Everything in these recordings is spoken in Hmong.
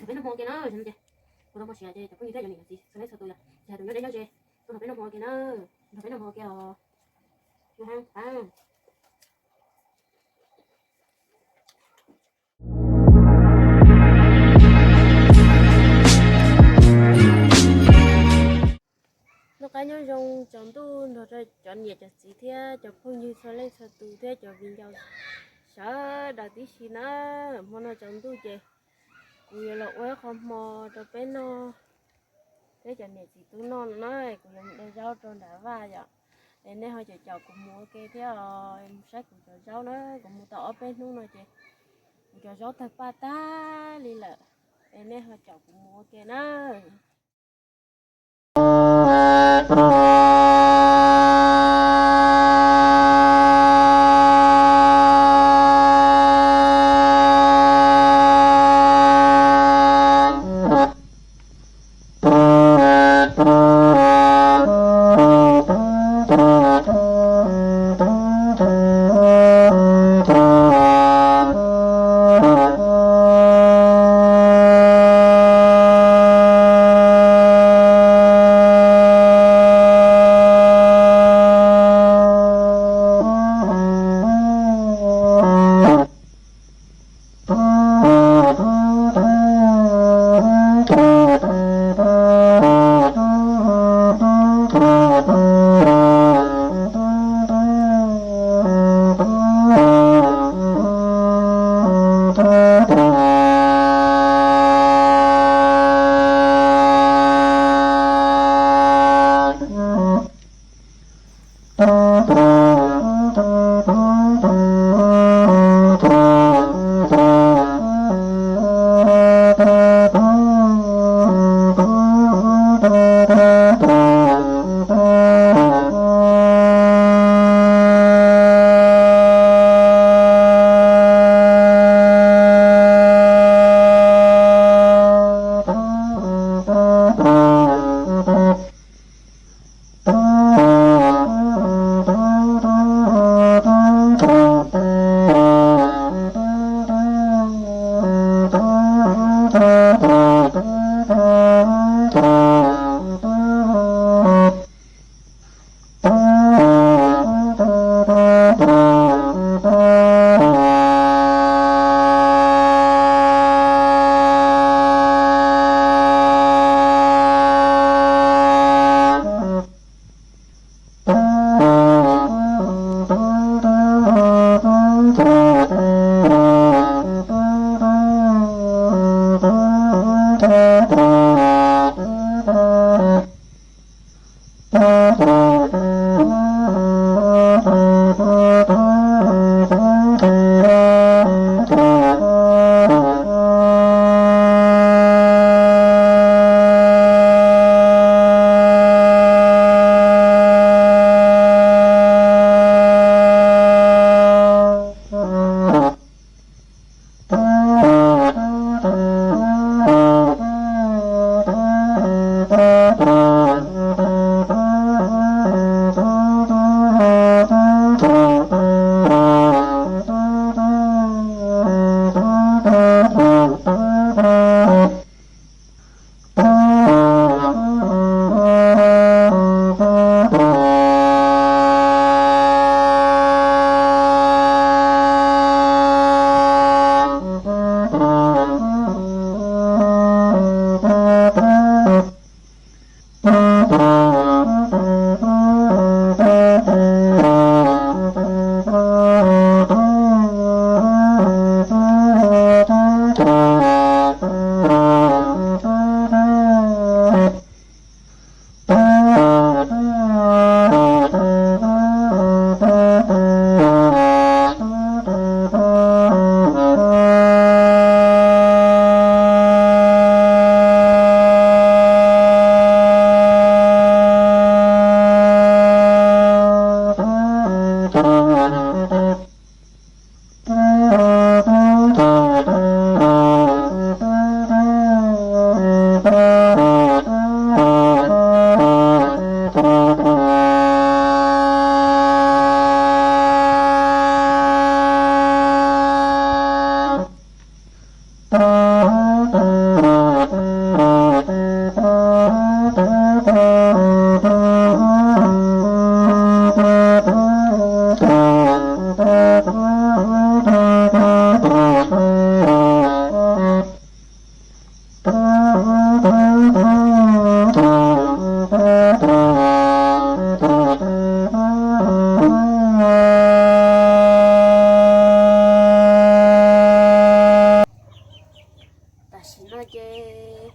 Nrog peb noj hmo ua ke na, ces kuv rau hmo siav ces cov phooj ywg thiab cov niam cov txiv txhua leej txhua tus yom, ces hais tias nrog peb noj ze, tuaj nrog peb noj hmo ua ke na, nrog peb noj hmo ua ke os. Noj qab nyob zoo tsaus ntuj nrog rau cov niam cov txiv thiab cov phooj ywg txhua leej txhua tus thiab cov viv ncaus sawv daws tib si na. Hmo no tsaus ntuj ces kuv yuav los ua ib qho hmo rau peb noj thiab cov niam txiv tub noj no na. Kuv yuav mus de zaub rau nram vaj yom, es nej ho caum caum kuv mus ua ke thiab os, mus saib kuv cov zaub na. Kuv mus tau ob peb hnub no ces kuv cov zaub tawg paj tag li lawm, es nej ho caum kuv mus ua ke na. Tam sim no ces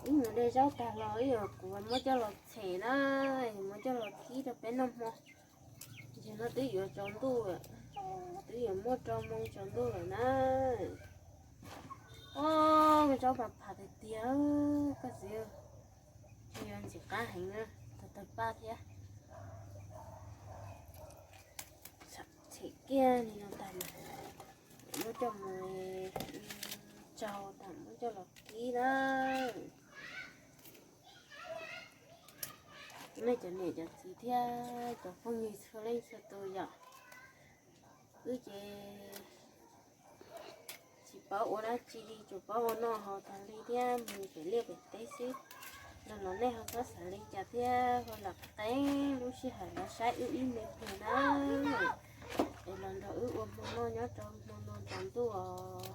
wb mus de zaub tag los wb yuav, kuv muab coj los txhem na, yuav muab coj los kib rau peb noj hmo. Tam sim no twb yuav tsaus ntuj lawm, twb yuav muaj rau moo tsaus ntuj lawm na. Ob, zaub pam pham tiag tiag, koj txiv, tsis yog ntxim qab heev na, tawg tawg paj thiab. Txhem kiag li no tag, muab coj mus tsaug tas muab coj los kib na. Nej cov niam cov txiv thiab cov phooj ywg txhua leej txhua tus yom, wb ces tsis paub ua dab tsi li, tsuas paub ua noj haus tas li thiab mus pem liaj pem teb xwb. Los los nej ho txhob xav li cas thiab, ho los qee lub sij hawm los saib wb ib me pliag na, es los nrog wb ua hmo noj nyob rau hmo no tsaus ntuj os.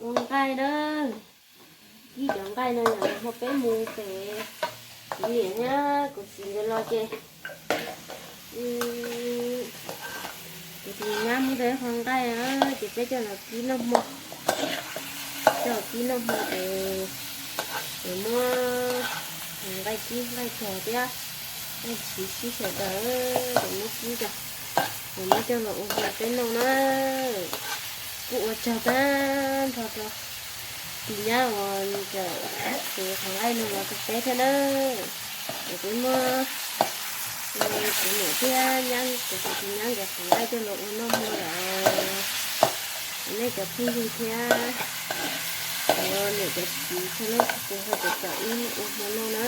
Ua nqaij na, kib cov nqaij no yog hmo peb mus pem kuv niam thiab kuv txiv nkawd los ces kuv tus nyab muab tau ib qho nqaij ces peb coj los kib noj hmo, coj los kib noj hmo es, es muab nqaij kib nqaij tog thiab nqaij siv sib sawv daws, ces muab kib tso, ces muab coj los ua hmo peb noj na. Kuj ua tsaug tag nrho rau tus nyab uas nws tseem txiav qhov nqaij no los rau peb thiab na. Ces peb muab kuv niam thiab nyab, kuv tus nyab nkawd qhov nqaij coj los ua noj hmo lawm. Nej cov phooj ywg thiab cov niam cov txiv txhua leej txhua tus ho caum caum wb ua hmo noj na.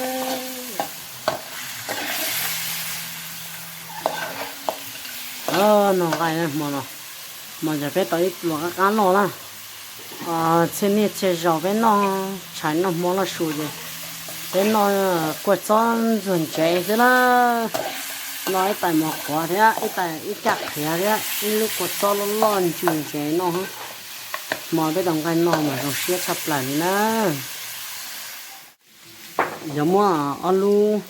Noj nqaij hmo no, hmo no peb tau ib pluas qab qab noj na. Txhiaj niaj txhiaj zaus peb noj tshais noj hmo noj su ces peb noj kua txob ntxuag ntsev xwb na. Noj ib tais mov qhuav thiab ib tais ib caj qhiav thiab ib lub kua txob loj loj ntsws ntsev noj. Hmo peb tau nqaij noj mas zoo siab tshaj plaws li na. Yog muab ob lub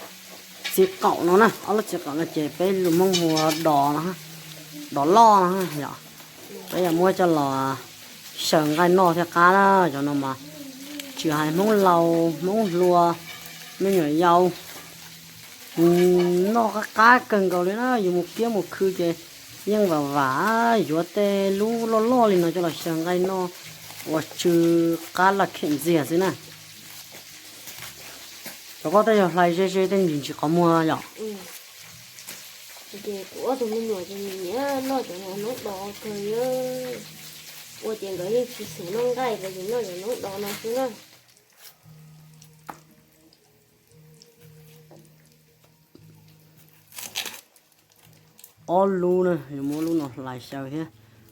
txiv qaum no na, ob lub txiv qaum no ces peb lus Hmoob hu ua dos no, dos loj no yom. Peb yog muab coj los xyaw nqaij noj thiaj qab na. Cov no mas tsis hais Hmoob laus Hmoob hluas, me nyuam yaus noj qab qab kawg nkaus li na. Yus mus kiab mus khw ces yeej vam vam yuav tej lub loj loj li no coj los xyaw nqaij noj ua tsw qab laj khem ntxiag xwb na. Cov koj tej yog hlais ze ze tej ntsis ntsis qhov muag yom. Ces kuv ob tug me nyuam ces nyiam noj cov noob dos kawg li. Ua ces nkawd yeej tsis xum noj nqaij, nkawd yeej noj cov noob dos no xwb na. Ob lub na, yuav muab lub no hlais xyaw thiab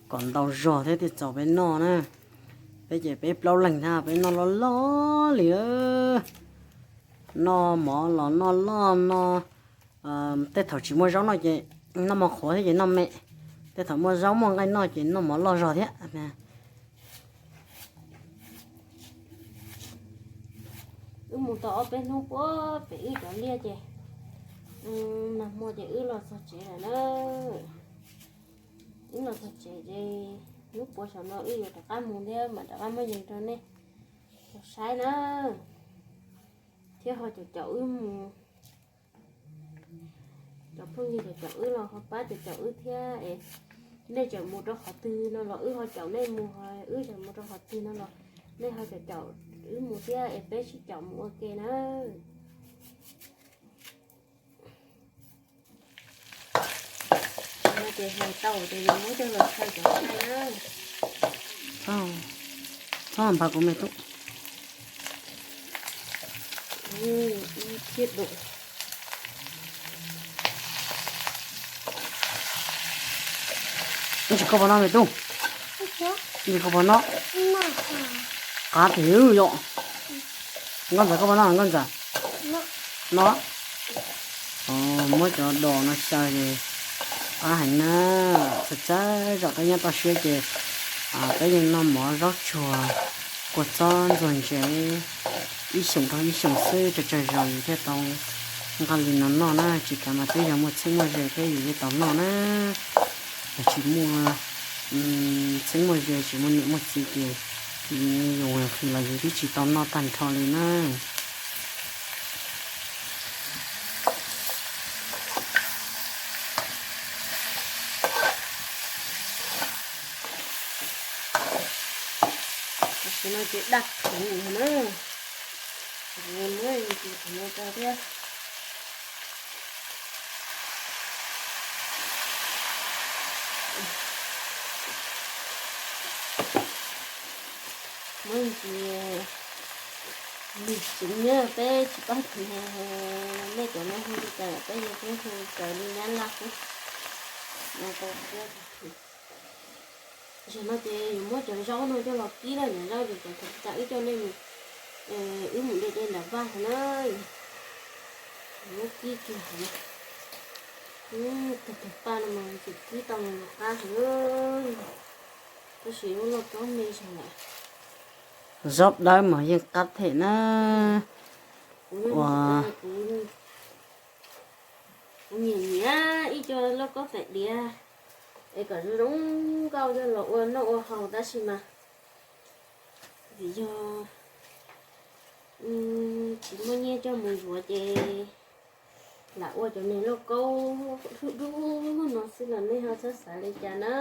kom ntau zog thiab thiaj txaus peb noj na. Peb ces peb plaub leeg thiab peb noj loj loj li. Noj mov los noj loj no, tej thaum tsis muaj zaub noj ces noj mov qhuav thiab ces noj me. Tej thaum muaj zaub muaj nqaij noj ces noj mov loj zog thiab. Wb mus tau ob peb hnub puag pem wb cov liaj ces nag hmo ces wb los txog tsev lawm na. Wb los txog tsev ces hnub puav saum no wb yuav rov qab mus thiab mam rov qab muab yees rau nej tau saib na. Thiab ho caum caum wb mus, cov phooj ywg caum caum wb los ho pab caum caum wb thiab es, nej tseem mus rau qhov twg no los wb ho caum nej mus, wb tseem mus rau qhov twg no los nej ho caum caum wb mus thiab es peb sib caum mus ua ke na. No ces hlais tau ces yuav muab coj los chaw cov nqaij na. Txhob npaj kuv me tub. Ib thiab dum. Ntsis kho pov no me tub. Ntsis kho pov no. Qab tiag yom. Nkauj ntxawm kho pov no nkauj ntxawm. No. Muab cov dos no xyaw ces qab heev na. Txawm tsawg zaum peb nyob toj siab ces peb yeej noj mov zaub tsuag, kua txob ntxuag ntsev ib xyoos dhau ib xyoos xwb, tsawg tsawg zaus yus thiaj tau Nqa li no noj na, tsis kav mas twb yog muaj txheeb muaj ze thiab yus thiaj tau noj na. Yog tsis muaj txheeb muaj ze, tsis muaj niam muaj txiv ces yus nqhis los yus twb tsis tau noj tag nrho li na. Tam sim no ces daj qhuv na, muab tus qhuv no rau thiab. Muab ntsis lig tsev nyob peb tsis paub tias nej cov no hu li cas, peb yog peb hu raws li nyab laj xwb. Zaum no ces yus muab cov zaub no coj los kib na, cov zaub ces cov thaum ub wb coj nej mus, wb mus de de nram vaj hauv na, muab kib kiag hauv. Tug tug paj no mas tseem kib tau qab heev, tab sis lub lauj kaub me zog lawm. Zaub dawb mas yeej qab them na. Ua, kuv nyiam nyiam ib co lauj kaub tais diav es kom zoo zoo nkauj coj los ua noj ua haus tab sis mas vim yog tsis muaj nyiaj coj mus yuav ces lam ua cov niag lauj kaub dub dub no xwb los nej ho txhob xav li cas na.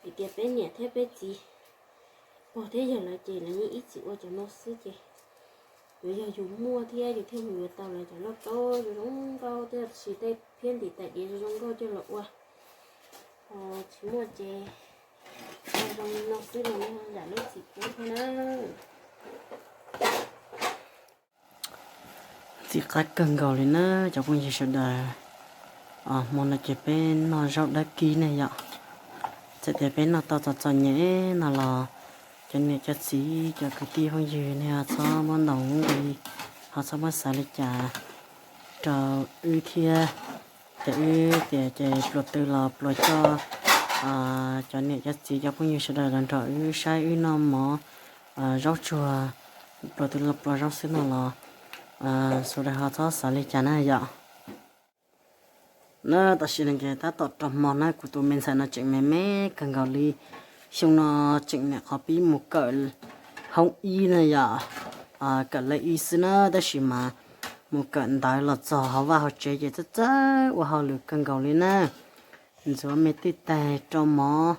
Vim tias peb niam thiab peb txiv pog thiab yawg lawv ces lawv yeej ib txwm ua cov no xwb ces yuav yog yus muaj thiab yus thiaj mus yuav tau lawv cov lauj kaub zoo zoo nkauj thiab sis tej phiab ntim tais diav zoo zoo nkauj coj los ua. Tsis muaj ces ua zoo li no xwb los nej ho zam lub txim pub thiab na. Ntxim qab kawg nkaus li na cov phooj ywg sawv daws. Hmo no ces peb noj zaub dawb kib ne yom. Txawm tias peb noj tau txom txom nyem no los cov niam cov txiv cov kwv tij phooj ywg nej ho txhob muab ntaus nqi, ho txhob muab xav li cas rau wb thiab. Ces wb tias ces pluas tw los pluas coj cov niam cov txiv cov phooj ywg sawv daws los nrog wb saib wb noj mov zaub tsuag, pluas tw los pluas zaub xwb no los sawv daws ho txhob xav li cas na yom. Na tam sim no ces tab tom rau hmo na, kuv tus me ntxhais no tseem me me kawg nkaus li. Xyoo no tseem nyuam qhuav pib mus kawm hoob ib na yom, kawm lej ib xwb na, tab sis mas mus kawm ntawv los txog hauv vaj hauv tsev ces txawj txawj ua hauj lwm kawg nkaus li na. Ntxuav me twj taig, rau mov,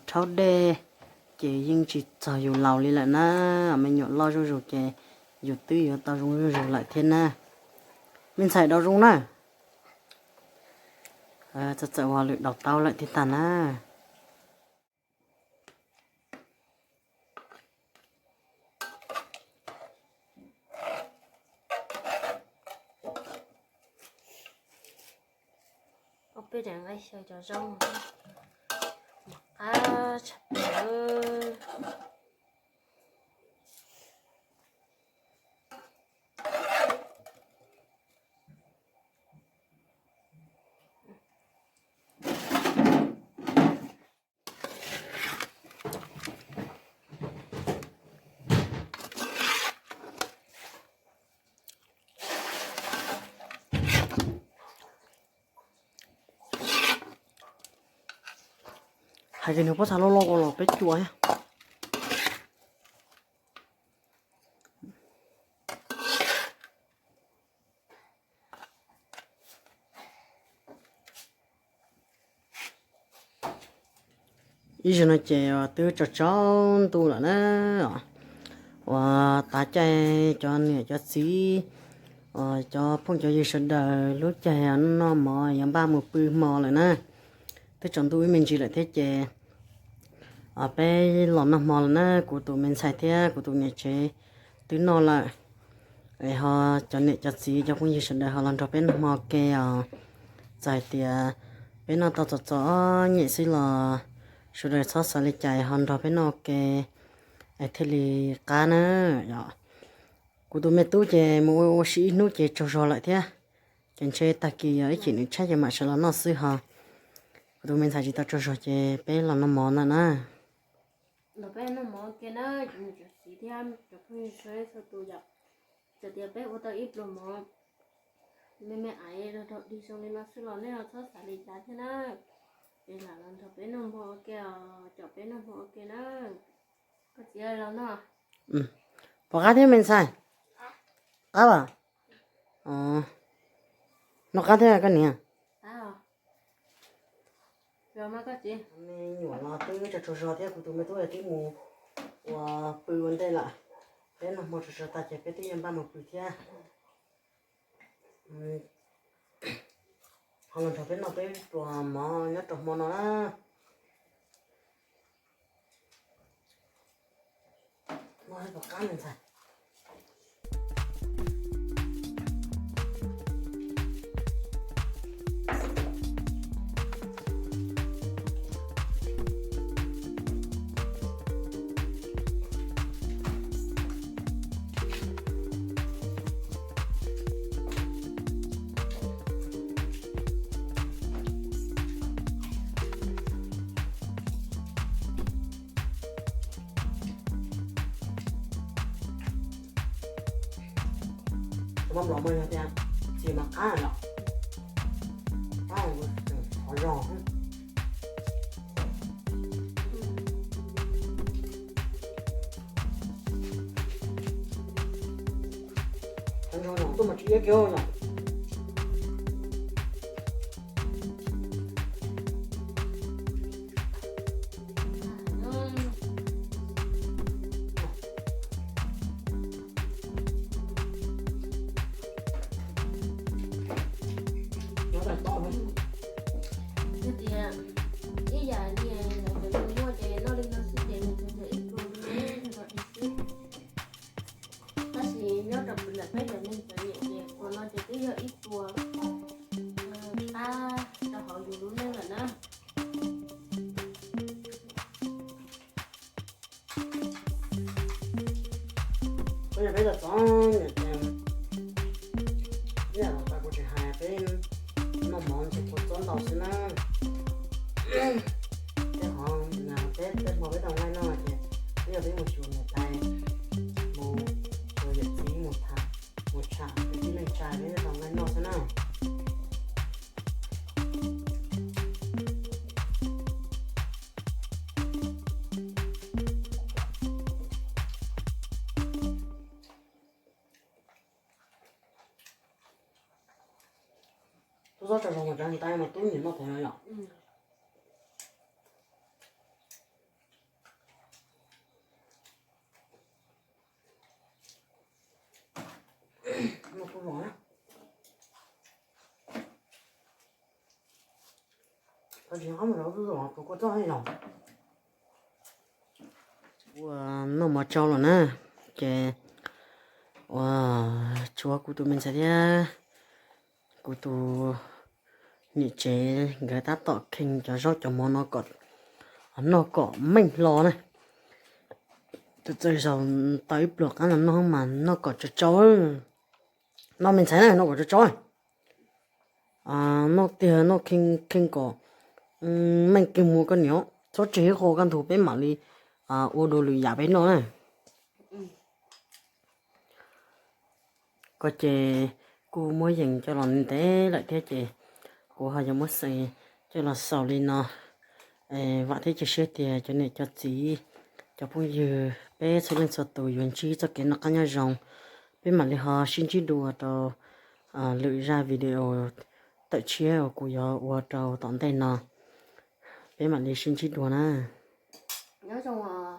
rhaub dej, ces yeej tsis txog yus laus li lawm na. Me nyuam loj zuj zus ces yus twb yuav tau zoo zuj zus lawm thiab na. Me ntxhais daus zoo na. Txawj txawj ua hauj lwm daus taub lawm thiab tag na. Ob peb daim nqaij xyaw cov zaub no, qab tshaj plaws. Hais tias nws pob txha loj loj ko los peb cua thiab. Ib zaug no ces twb tsaus tsaus ntuj lawm na. Uas tav caij cov niam cov txiv, cov phooj cov ywg sawv daws lub caij noj mov yuav npaj mus pw hmo lawm na. Twb tsaus ntuj ib me ntsis lawm thiab ces peb los noj hmo lawm na, kuv tus me ntxhais thiab kuv tus niam tsev twb noj lawm. Es ho cov niam cov txiv cov phooj ywg sawv daws ho los nrog peb noj hmo ua ke os. Txawm hais tias peb noj tau txom txom nyem xwb los sawv daws txhob xav li cas, ho nrog peb noj ua ke es thiaj li qab na. Kuv tus me tub ces mus ua ua si ib hnub ces tsaug zog lawm thiab, ces ntshe tag kis yog ib chim nws tshaib ces mam sawv los noj xwb ho. Kuv tus me ntxhais tsis tau tsaug zog ces peb los noj mov ntawm na. Los peb noj mov ua ke na, cov niam cov txiv thiab cov phooj ywg sawv daws txhua tus yom. Txawm tias peb ua tau ib pluag mov me me ais rau dig zoo li no xwb los nej los txhob xav li cas thiab na. Ces lam los nrog peb noj hmo ua ke os, caum peb noj hmo ua ke na. Koj txiv los noj. Puas qab thiab me ntxhais? Qab los? Noj qab thiab koj niam? Me nyuam los twb tsaug tsaug zog thiab, kuv tus me tub twb mus ua pw ua ntej lawm. Peb noj hmo tsaug zog tag ces peb twb yuav npaj mus pw thiab. Ho los nrog peb noj peb pluag mov nyob rau hmo no na. Maj nplov mas yog tias txias mas qab yom, qab qhov zog. Qhov zog no tuaj mas tsis iab kiag yom. Yog tias ib yam li lawv cov nus muaj ces noj li no xwb ces nws tsuas yog ib pluag li nrog dig xwb. Tab sis nyob rau pem lawm peb cov neeg txom nyem ces pluag no ces twb yog ib pluag qab rau hauv yus lub neej lawm na. Koj yog peb txom txom nyem ces ib yam li kuv tsis hais peb noj mov ntshe kua txob ntau xwb na. Tej qhov peb, tej hmo peb tau nqaij noj ces twb yog peb mus xyuas niam tais, mus xyuas yawm txiv, mus tham, mus tsham kwv tij neej tsa peb tau nqaij noj xwb na. Tub txob tsaug zog mas cov ntais mas tub nyiam noj tas no yom. Noj tub los na. Tsis qab mus zov tub los kuv kua txob yom. Ua noj mov tsau los na, ces ua tshuav kuv tus me ntxhais thiab kuv tus niam tsev nkawd tab tom khee cov zaub cov mov no kom noj kom meej hlo na. Txawm txawm zaum tau ib pluag qab no noj mas noj kom tsau tsau. Noj me ntxhais na, noj kom tsau tsau. Noj tiag noj khee khee kom meej kiag mus koj niam, txhob tseg ib qho kaj ntug peb mam li ua dua lwm yam peb noj na. Koj ces kuj muab yees coj los ntev lawm thiab ces kuv ho yuav muab xeem coj los xaus li no. Vam thiab cia siab tias cov niam cov txiv, cov phooj ywg peb txhua leej txhua tus yuav ntsib txoj kev noj qab nyob zoo. Peb mam li ho sib ntsib dua rau lwm zaj video tawm tshiab uas kuv yuav ua rau tom ntej no. Peb mam li sib ntsib dua na. Nyob zoo.